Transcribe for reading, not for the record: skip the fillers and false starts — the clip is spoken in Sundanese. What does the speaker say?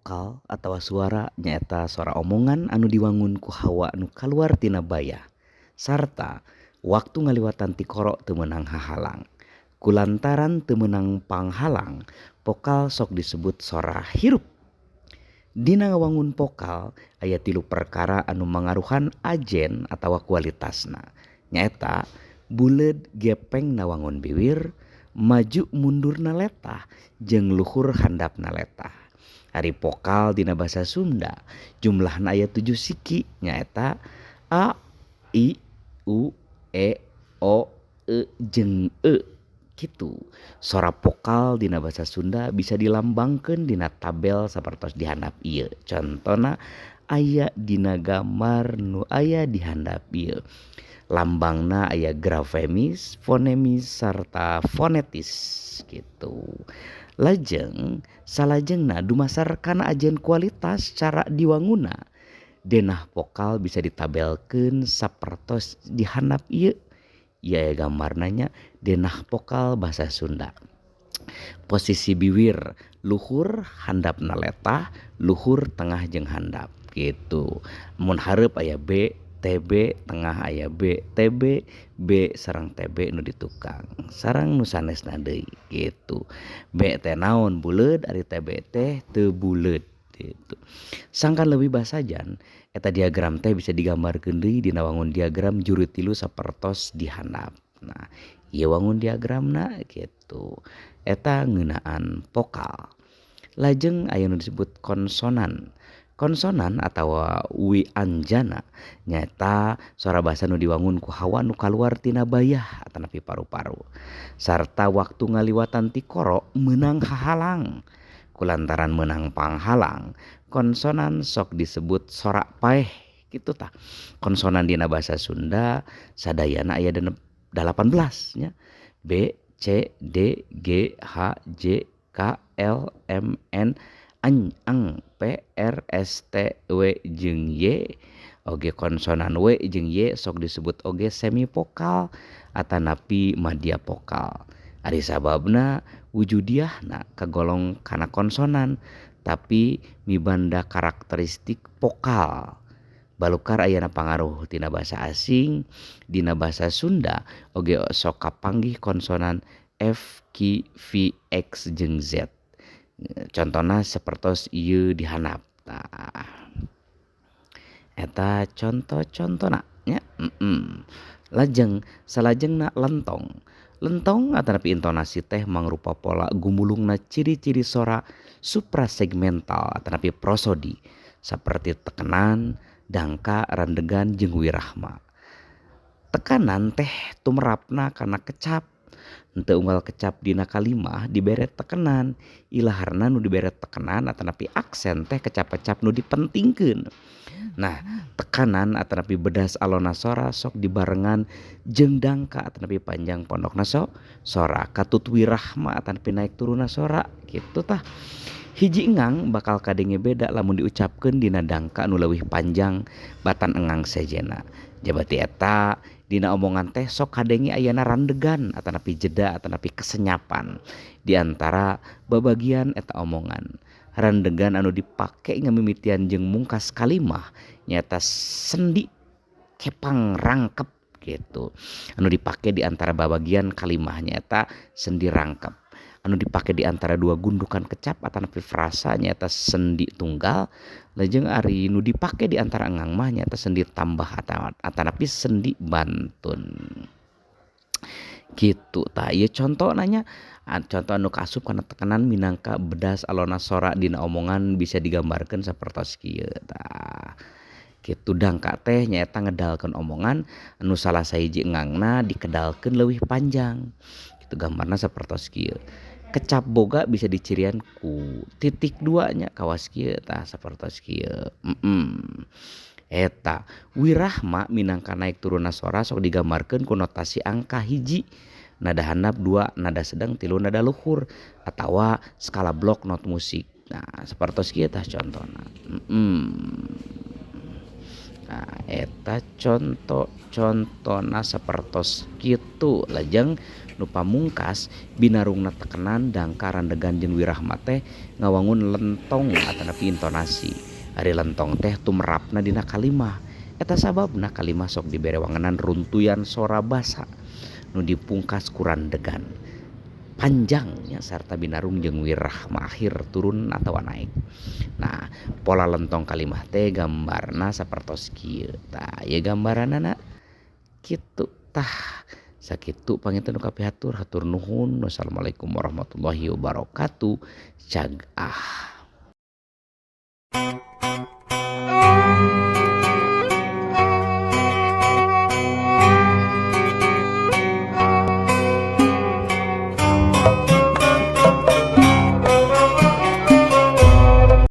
Vokal atawa suara nyaeta sora omongan anu diwangun ku hawa nu kaluar tina bayah sarta waktu ngaliwatan tikoro teu meunang hahalang. Kulantaran teu meunang panghalang, vokal sok disebut sora hirup. Dina ngawangun vokal aya tilu perkara anu mangaruhan ajen atawa kualitasna, nyaeta buleud gepengna wangun biwir, maju mundurna letah jeung luhur handapna letah. Ari vokal dina basa Sunda jumlahna aya 7 siki, nyaeta a, i, u, e, o, e jeung e. Kitu. Sora vokal dina basa Sunda bisa dilambangkeun dina tabel sapertos di handap ieu. Contona aya dina gambar nu aya di handap ieu. Lambangna aya grafemis, fonemis sarta fonetis gitu. Lajeng salajengna dumasar kana ajen kualitas cara diwangunna, denah vokal bisa ditabelkeun sapertos di handap ieu. Ieu aya gambarna nya denah vokal basa Sunda. Posisi biwir luhur handapna letah, luhur tengah jeung handap gitu. Mun hareup aya B, TB, tengah aya B, TB, B sareng TB nu ditukang sareng nu sanesna deui gitu. B teh naon buleud, ari TB teh teu buleud gitu. Sangkan leuwih basajan eta diagram teh bisa digambarkeun deui dina wangun diagram juru tilu sapertos di handap. Nah, ieu wangun diagramna gitu. Eta ngeunaan vokal. Lajeng aya nu disebut konsonan. Konsonan atawa wianjana nyaeta sora basa nu diwangun ku hawa nu kaluar tina bayah atanapi paru-paru sarta waktu ngaliwatan tikoro meunang hahalang. Kulantaran meunang panghalang, konsonan sok disebut sora paeh kitu tah. Konsonan dina basa Sunda sadayana aya 18 nya. B, C, D, G, H, J, K, L, M, N, N, Ang, P, R, S, T, W jeung Y. Oge konsonan W jeung Y sok disebut oge semivokal atanapi madya vokal. Ari sababna wujudiahna kagolong kana konsonan tapi mibanda karakteristik vokal. Balukar ayana pangaruh tina basa asing dina basa Sunda oge sok kapanggih konsonan F, Q, V, X jeung Z. Contona sapertos ieu di handap. Tah, eta conto-contona nya. Lajeng salajengna lentong. Lentong atanapi intonasi teh mangrupa pola gumulungna ciri-ciri sora suprasegmental atanapi prosodi saperti tekanan, dangka, randegan jeung wirahma. Tekanan teh tumerapna kana kecap. Henteu unggal kecap dina kalimah dibere tekanan, ilaharna nu dibere tekanan atanapi aksen teh kecap-kecap nu dipentingkeun. Nah, tekanan atanapi bedas alona sora sok dibarengan jeung dangka atanapi panjang pondokna sora, katut wirahma atanapi naik turunna sora kitu tah. Hiji engang bakal kadenge beda lamun diucapkeun dina dangka nu leuwih panjang batan engang sejena. Jabati eta dina omongan teh sok kadenge ayana randegan atanapi jeda atanapi kesenyapan di antara babagian eta omongan. Randegan anu dipake ngamimitian jeung mungkas kalimah nyaeta sendi kepang rangkep gitu. Anu dipake di antara babagian kalimah nyaeta sendi rangkep. Anu dipake di antara dua gundukan kecap atanapi frasa nyaeta sendi tunggal. Lajeng ari nu dipake di antara engang mah nyaeta sendi tambah atanapi sendi bantun. Gitu tah ieu contoh nanya, contoh anu kaasup kana tekanan minangka bedas alona sora dina omongan bisa digambarkeun sapertos kieu tah. Kitu dangka teh nyaeta ngedalkeun omongan anu salah sahiji engangna dikedalkeun leuwih panjang. Kitu gambarna sapertos kieu. Kecap boga bisa dicirian ku titik dua nya kawas kieu tah sapertos kieu. Eta wirahma minangka naik turunna sora sok digambarkeun ku notasi angka 1, nada handap 2, nada sedang 3, nada luhur atawa skala blok not musik. Nah, sapertos kieu tah contona. Nah, eta conto-contona sapertos kitu. Lajeng Nu pamungkas binarungna tekenan dangka randegan jeung wirahma teh ngawangun lentong atanapi intonasi. Ari lentong teh tumerapna dina kalimah. Eta sababna kalimah sok dibere wangenan runtuyan sora basa nu dipungkas ku randegan panjang nya sarta binarung jeung wirahma akhir turun atawa naek. Nah, pola lentong kalimah teh gambarna sapertos kieu. Tah ieu gambaranana kitu tah. Sakitu panginten nu kapihatur hatur nuhun. Wassalamualaikum warahmatullahi wabarakatuh. Cag ah.